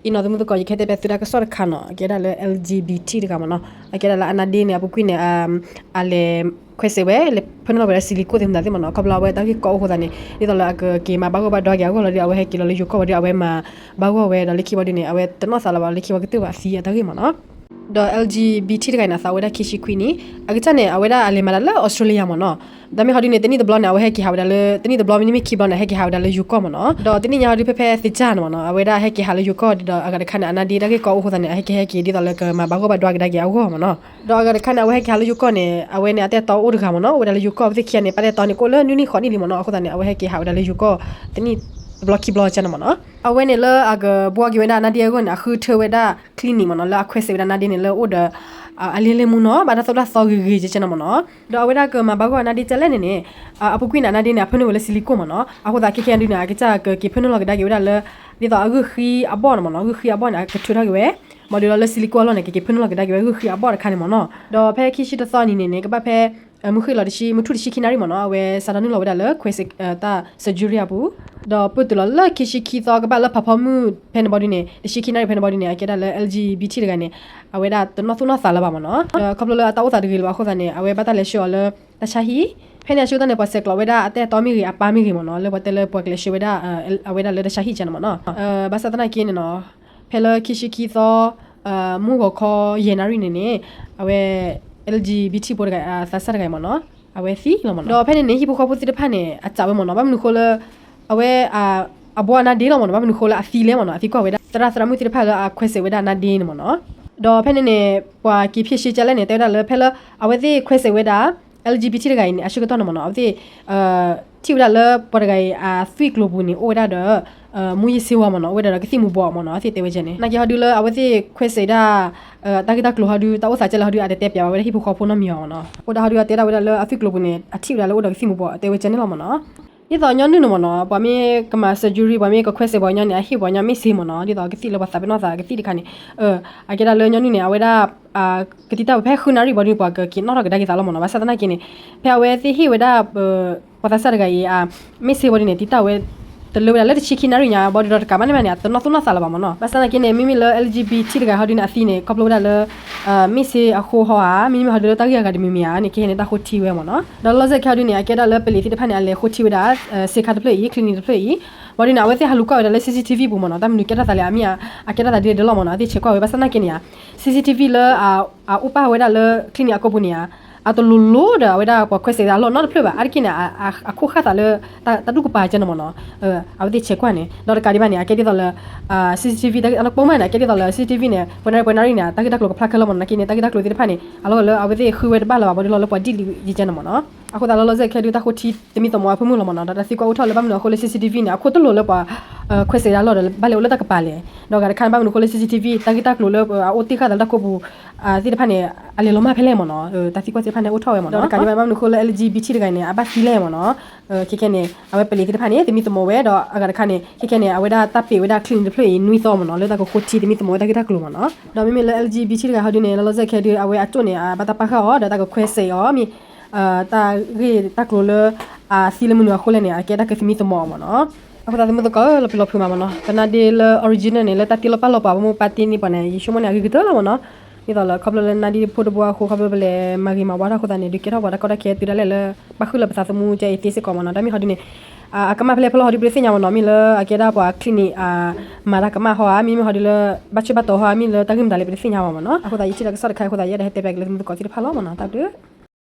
အံၤနီၤ သမုၢ်သကိး ယကဟဲတဲပျဲသုဒၣ်ကစီၣ်တခါနီၤ, အကဲဒၣ်လၢ L G B T တဂၤမ့ၢ်နီၤ, အကဲဒၣ်လၢအနါဒ့န့ၣ် အပူၤကွံာ်န့ၣ် အလဲၤခွဲးစဲးဝဲ လဲၤဖၢနုာ်လီၤဝဲဒၣ် silicone သ့ၣ်မတၤသ့ၣ်မ့ၢ်နီၤ, ခီဖျိလၢအဝဲတၢ်ဂ့ၢ်ကီအိၣ်အဃိသတးန့ၣ် ဒ်သိးလၢအကက့ၤမၤဘၣ်ဂီၢ်ဘၣ်ဒွါက့ၤအဂီၢ်လီၤဒီး အဝဲဟဲက့ၤလီၤလၢယိၤကီၢ်ဝံၤဒီး အဝဲမၤဘၣ်ဂီၢ်ဝဲဒီး လၢခံဝံၤဒီးန့ၣ် အဝဲတနီၣ်သးလၢၤဘၣ် လၢခံဝံၤကတၢၢ်ဘၣ်သံအတၢ်ဂ့ၢ်မ့ၢ်နီၤ. ဒီး L G B T တဂၤန့ၣ် အသးဝဲဒၣ်ခံဆံခွံနံၣ်, အကစၢ်န့ၣ် အဝဲဒၣ်အလဲၤမၤတၢ်လၢ Australia မ့ၢ်နီၤ. ဒီးမ့ၢ်ဟီဒုန့ၣ် တနံၣ်တဘျီန့ၣ် အဝဲဟဲက့ၤဟးဝဲဒၣ်လၢ တနံၣ်တဘျီမ့တမ့ၢ်ခံဘျီန့ၣ် ဟဲက့ၤဟးဝဲဒၣ်လၢယိၤကီၢ်မ့ၢ်နီၤ. ဒီးတနံၣ်ညါဟီဒု ဖဲဖဲသ့ၣ်ကၢ်န့ၣ်မ့ၢ်နီၤ, အဝဲဒၣ်ဟဲက့ၤဟးလၢယိၤကီၢ်ဒီး အဂၤတခါန့ၣ် အနါဒ့တၢ်ဂ့ၢ်ကီအိၣ်အဃိသတးန့ၣ် အဟဲက့ၤဟဲက့ၤဒ်သိးလၢကမၤဘၣ်ဂီၢ်ဘၣ်ဒွါကဒါက့ၤအဂီၢ်မ့ၢ်နီၤ. ဒီးအဂၤတခါန့ၣ် အဝဲဟဲက့ၤဟးလၢယိၤကီၢ်န့ၣ် အဝဲန့ၣ် အတၢ်အဲၣ်တီအိၣ်တဂၤမ့ၢ်နီၤ, အိၣ်ဝဲဒၣ်လၢယိၤကီၢ် အဝဲသ့ၣ်ခံဂၤန့ၣ် ပာ်တၢ်အဲၣ်တီန့ၣ် ကအိၣ်လၢနွံနံၣ်ဃိးနံၣ်လံမ့ၢ်နီၤ, အဃိသတးန့ၣ် အဝဲဟဲက့ၤဟးဝဲဒၣ်လၢယိၤကီၢ် တနံၣ်တဘျီခံဘျီကဲန့ၣ်မ့ၢ်နီၤ. အဝဲန့ၣ်လၢအကဘှီက့ၤဝဲဒၣ်အနါဒ့အဂီၢ်န့ၣ် အဃုထၢဝဲဒၣ် clinic မ့ၢ်နီၤ, လၢအခွဲးစဲးဝဲဒၣ်နါဒ့န့ၣ် လၢအအိၣ်ဒီး အလ့လ့မူနီၤ, ဘၣ်တၢ်သိၣ်တၢ်သီဂ့ၤဂ့ၤကဲန့ၣ်မ့ၢ်နီၤ. ဒီးအဝဲဒၣ်ကမၤဘၣ်ဂီၢ်အနါဒ့ကဲလဲၣ်န့ၣ်န့ၣ် အပူၤကွံာ်န့ၣ် အနါဒ့န့ၣ် အဖၢနုာ်ဝဲလၢ silicone မ့ၢ်နီၤ, အဃိသတးခဲခဲဒုန့ၣ် အကစၢ်ကက့ၤဖၢနုာ်လီၤကဒါက့ၤဝဲဒၣ်လၢ ဒ်သိးအဂုၢ်ဃံအဘီၣ်န့ၣ်မ့ၢ်နီၤ, ဂုၢ်ဃံအဘီၣ်န့ၣ် အကထုးထီၣ်က့ၤဝဲ, ဘၣ်ဒီးလီၤလၢ silicone အလီၢ်န့ၣ် ကက့ၤဖၢနုာ်လီၤကဒါက့ၤဝဲဂုၢ်ဃံအဘီၣ်တခါန့ၣ်မ့ၢ်နီၤ. ဒီးဖဲခံဆံတသီနံၤန့ၣ်န့ၣ် ကဘၣ်ဖဲ မုၢ်ဃ့ၢ်လီၤတဆံ မုၢ်ထူၣ်တဆံခံနၣ်ရံၣ်မ့ၢ်နီၤ, အဝဲစးထီၣ်နုာ်လီၤဝဲဒၣ်လၢခွဲးစဲးတၢ် surgery အပူၤ, ဒီးပတုာ်လီၤလၢခံဆံခံသီ ကဘၣ်လၢဖးဖီမုၢ်ဖဲန့ၣ်ဘီဒုန့ၣ် တဆံခံနၣ်ရံၣ်ဖဲန့ၣ်ဘီဒုန့ၣ် အကဲဒၣ်လၢ L G B T တဂၤန့ၣ် အဝဲဒၣ်တနီၣ်သူၣ်နီၣ်သးလၢၤဘၣ်မ့ၢ်နီၤ. ဒီးခီဖျိလၢအတၢ်အိၣ်သးတဂ့ၤလၢၤဘၣ်အဃိသတးန့ၣ် အဝဲဘၣ်တၢ်လဲၤဆှၢအီၤလၢတၢ်ဆါဟံၣ်, ဖဲန့ၣ်အဆၢကတီၢ်န့ၣ် ပှၤဆဲးကျိးဝဲဒၣ်အတၢ်အဲၣ်တီမ့ၢ်ဂ့ၤ အပၢ်မ့ၢ်ဂ့ၤမ့ၢ်နီၤ, လၢပှၤတဲလၢပှၤကလဲၤဆှၢဝဲဒၣ် အဝဲဒၣ်လၢတၢ်ဆါဟံၣ်ကဲန့ၣ်မ့ၢ်နီၤ. ဘၣ်ဆၣ်သနာ်က့န့ၣ်နီၤ, ဖဲလၢခံဆံခံသီ မုၢ်ဂီၤခီယဲၢ်နၣ်ရံၣ်န့ၣ်န့ၣ် အဝဲ L G B T ဖိတဂၤ သးစၢ်တဂၤအံၤမ့ၢ်နီၤ, အဝဲသံလီၤမ့ၢ်နီၤ. ဒီးဖဲန့ၣ်န့ၣ် ဟံၣ်ဖိဃီဖိသ့ၣ်တဖၣ်န့ၣ် အစံးဝဲမ့ၢ်နီၤ, ဘၣ်မနုၤဃိလၢ အဝဲ အဘှီအနါဒ့လီၤမ့ၢ်နီၤ, ဘၣ်မနုၤဃိလၢအသံလဲၣ်မ့ၢ်နီၤ, အသံကွၢ်ဝဲဒၣ် သရၣ်သရၣ်မုၣ်သ့ၣ်တဖၣ်လၢအခွဲးစဲးဝဲဒၣ်အနါဒ့န့ၣ်မ့ၢ်နီၤ. ဒီးဖဲန့ၣ်န့ၣ် ပှၤက့ၤဖံးရှ့ကဲလဲၣ်န့ၣ် တဲဝဲဒၣ်လၢဖဲလၢ အဝဲသ့ၣ်ခွဲးစဲးဝဲဒၣ် L G B T တဂၤအံၤန့ၣ် အဆၢကတီၢ်န့ၣ်မ့ၢ်နီၤ, အဝဲသ့ၣ် ထံၣ်ဝဲဒၣ်လၢပှၤတဂၤအံၤ အသွံၣ်ကျိၤပူၤန့ၣ် အိၣ်ဝဲဒၣ်ဒီး မူးယစ်ဆေးဝါးမ့ၢ်နီၤ, အိၣ်ဝဲဒၣ်ဒီးကသံၣ်မူၤဘှီးမ့ၢ်နီၤ, အဝဲသ့ၣ်တဲဝဲကဲန့ၣ်. နာ်က့ဟီဒုလၢအဝဲသ့ၣ်ခွဲးစဲးဒၣ် တၢ်ဂ့ၢ်တၢ်ကျိၤဟီဒု တၢ်အိၣ်သးကဲလဲၣ်ဟီဒု အတတဲပၠးဘၣ်ဝဲဒၣ်ဟံၣ်ဖိဃီဖိနီတမံၤအီၤမ့ၢ်နီၤ. အဃိဒၣ်ဟီဒု အတဲဒၣ်ဝဲဒၣ်လၢအသွံၣ်ကျိၤပူၤန့ၣ် အထံၣ်ဝဲဒၣ်လၢအိၣ်ဒီးကသံၣ်မူၤဘှီး တဲဝဲကဲန့ၣ်လီၤမ့ၢ်နီၤ. ဒ်သိးညီနုၢ်န့ၣ်မ့ၢ်နီၤ, ပှၤမ့ၢ်ကမၤ surgery ပှၤမ့ၢ်ကခွဲးစဲးပှၤကညီန့ၣ် အဟ့ၣ်ပှၤကညီမ့ၢ်စ့မ့ၢ်နီၤ, ဒ်သိးကသံၣ်လၢပှၤသးပ့ၤနီၣ်သးကသံၣ်တခါန့ၣ်, အကဲဒၣ်လၢညီနုၢ်န့ၣ် အဝဲဒၣ် ကတံာ်တာ်ဝဲဖဲဃုနၣ်ရံၣ်ဘီဒုန့ၣ် ပှၤကက့ၤနီၣ်ထီၣ်ကဒါက့ၤသးလီၤမ့ၢ်နီၤ. ဘၣ်ဆၣ်သနာ်က့န့ၣ် ဖဲအဝဲသ့ၣ်ဟ့ၣ်ဝဲဒၣ် ပှၤသးစၢ်တဂၤအံၤ မ့ၢ်စ့ဘီဒုန့ၣ် တံာ်တာ်ဝဲ တလၢဝဲဒၣ်လၢတဆံခံနၣ်ရံၣ်ညါဘီဒုဒီးတကးဘၣ်န့ၣ်မ့ၢ်န့ၣ် တနီၣ်သူၣ်နီၣ်သးလၢၤဘၣ်မ့ၢ်နီၤ. ဘၣ်ဆၣ်သနာ်က့န့ၣ် မ့မ့ၢ်လၢ L G B T တဂၤဟီဒုန့ၣ် အသံန့ၣ် ခီဖျိဝဲဒၣ်လၢ မ့ၢ်စ့အဃိဟီဧါ, မ့မ့ၢ်ဟီဒုလၢတၢ်ဂ့ၢ်အဂၤတမံၤမံၤဧါန့ၣ် ခဲခဲန့ၣ် တၢ်ဃိထံဝဲမ့ၢ်နီၤ. ဒီးလီၤစဲးခဲဟီဒုန့ၣ် အကဲဒၣ်လၢပလံာ်သ့ၣ်တဖၣ်န့ၣ် အလဲၤဃိထံဝဲဒၣ် စ့ခါတဖျၢၣ်အံၤ clinic တဖျၢၣ်အံၤ ဘီဒုန့ၣ် အဝဲသ့ၣ်ဟးလူၤကွၢ်ဝဲဒၣ်လၢ C C T V ပူၤမ့ၢ်နီၤ, တၢ်မနုၤကဲထီၣ်သးလဲၣ် အမ့ၢ်အကဲထီၣ်သးဒ်လဲၣ်ဒ်လဲၣ်မ့ၢ်နီၤ, အဝဲသ့ၣ်ဆဲးကွၢ်ဝဲ. ဘၣ်ဆၣ်သနာ်က့န့ၣ် C C T V လၢ အအိၣ်ပာ်ဝဲဒၣ်လၢ clinic အကိာ်ပူၤန့ၣ်ဧါ, အတလိၤလိၤဒီးအဝဲဒၣ်ပှၤခွဲးစဲးဒၣ်အလီၢ်နီတဖျၢၣ်ဘၣ်, အါတက့ၢ်န့ၣ် အခိၣ်ဃၣ်သးလၢ တၢ်တူၢ်ကပၤကဲန့ၣ်မ့ၢ်နီၤ, အဝဲသ့ၣ်ဆဲးကွၢ်န့ၣ်. ဒီးတကးဒံးဘၣ်န့ၣ် အကဲဒ်သိးလၢ C C T V တၢ်ကပိာ်မုၣ်န့ၣ် အကဲဒ်သိးလၢ C C T V န့ၣ် ပှဲၤနၣ်ရံၣ်ပှဲၤနၣ်ရံၣ်န့ၣ် တၢ်ဂ့ၢ်တၢ်ကျိၤကဖျါခဲလၢာ်မ့ၢ်နီၤ, နာ်က့န့ၣ် တၢ်ဂ့ၢ်တၢ်ကျိၤသ့ၣ်တဖၣ်န့ၣ် အလီၢ်လၢအဝဲသ့ၣ်ဃုဝဲတဘၣ်လၢၤဘၣ် ဘီဒုလီၤလၢပှၤဒ်လံကဲန့ၣ်မ့ၢ်နီၤ. အဃိသတးလီၤလီၤစဲးခဲဒု တၢ်ဃိထံသမံသမိးအဖၢမုၢ်လီၤမ့ၢ်နီၤ, ဒီးတၢ်သံကွၢ်အိၣ်ထီၣ်လၢဘၣ်မနုၤအဃိလၢ C C T V န့ၣ် အခိၣ်တလိၤလၢပှၤ ခွဲးစဲးဒၣ်အလီၢ်ဒီး ဘၣ်လဲၤအိၣ်လၢတၢ်ကပၤလဲၣ်, ဒီးအဂၤတခါန့ၣ် ဘၣ်မနုၤအဃိလၢ C C T V တၢ်ဂ့ၢ်တၢ်ကျိၤလၢအအိၣ်တ့ၢ်ဃာ်သးလၢတၢ်ကိာ်ပူၤ သ့ၣ်တဖၣ်န့ၣ် အလဲၤလီၤမၢ်ဖဲလဲၣ်မ့ၢ်နီၤ, တၢ်သံကွၢ်သ့ၣ်တဖၣ်န့ၣ် အိၣ်ထီၣ်ဝဲမ့ၢ်နီၤ. ဒီးတကးဒံးဘၣ် ဘၣ်မနုၤအဃိလၢ L G B T တဂၤန့ၣ် အဘၣ်သံလဲၣ်မ့ၢ်နီၤ, ခဲခဲန့ၣ် အဝဲပလံာ်သ့ၣ်တဖၣ်န့ၣ် သမံသမိးဝဲ ဒီးအဂၤတခါန့ၣ် ခဲခဲန့ၣ် အဝဲဒၣ်တၢ်ပ့ၤဝဲဒၣ် clinic တဖျၢၣ်အံၤ နွံသီမ့ၢ်နီၤ, လၢတၢ်ကဃိထံသမံသမိးဝဲတၢ်ဂ့ၢ်တၢ်ကျိၤမ့ၢ်နီၤ. ဒီးမ့မ့ၢ်လၢ L G B T တဂၤဟီဒုန့ၣ် လီၤလီၤစဲးခဲဒု အဝဲအကၠိၣ်န့ၣ် အဘၣ်တၢ်ပာ်ဃာ်အီၤ ဒီးတၢ်ကခွဲးစဲးအီၤ မ့ၢ် တၢ်ဂ့ၢ်တၢ်ကျိၤလၢ အသံလၢမနုၤအဃိလဲၣ်န့ၣ် အကဲတၢ်ကသမံသမိးအီၤမ့ၢ်နီၤ. အဃိသတးသမုၢ်သကိးဧၢ လီၤပျံၤလီၤဖုးမးမ့ၢ်နီၤ, ပနါဒ့လၢ original န့ၣ် လၢတၢ်တ့လီၤပာ်လီၤပှၤ ပမိၢ်ပၢ်တ့န့ၢ်ပှၤန့ၣ် ယဆိကမိၣ်န့ၣ် အဂ့ၤကတၢၢ်လီၤမ့ၢ်နီၤ. ဒ်သိးလၢ ခီဖျိလၢနါဒ့ဖိတဘိအဃိ ခီဖျိပလဲၤမၤဂ့ၤမၤဝါထီၣ်အဃိသတးန့ၣ် ဒုးကဲထီၣ်ပှၤတၢ်ကီတၢ်ခဲတုၤဒၣ်လဲာ်လၢ ပၣ်ဃုာ်လၢပသးသမူကဲအံၤသ့စ့ၢ်ကီးမ့ၢ်နီၤ. တၢ်မ့ၢ်ဟီဒုန့ၣ် အကမၣ်ဖဲလဲၣ်ဖဲလဲၣ်ဟီဒု ပတသ့ၣ်ညါမ့ၢ်နီၤ, မ့ၢ်လၢအကဲဒၣ်ပှၤ clinic မၤတၢ်ကမၣ်ဟီဧါ, မ့မ့ၢ်ဟီဒုလၢ ဘၣ်ဆၢဘၣ်တီၤဟီဧါ, မ့ၢ်လၢတၢ်ဂ့ၢ်မတၤလဲၣ် ပတသ့ၣ်ညါဘၣ်မ့ၢ်နီၤ. အဃိသတး ယထံၣ်တၢ်ကစီၣ်တခါအံၤအဃိသတး ယအဲၣ်ဒိးဟဲတဲပၠးက့ၤလၢသမုၢ်သကိးသ့ၣ်တဖၣ်လီၤမ့ၢ်နီၤ. တၢ်ဘျုး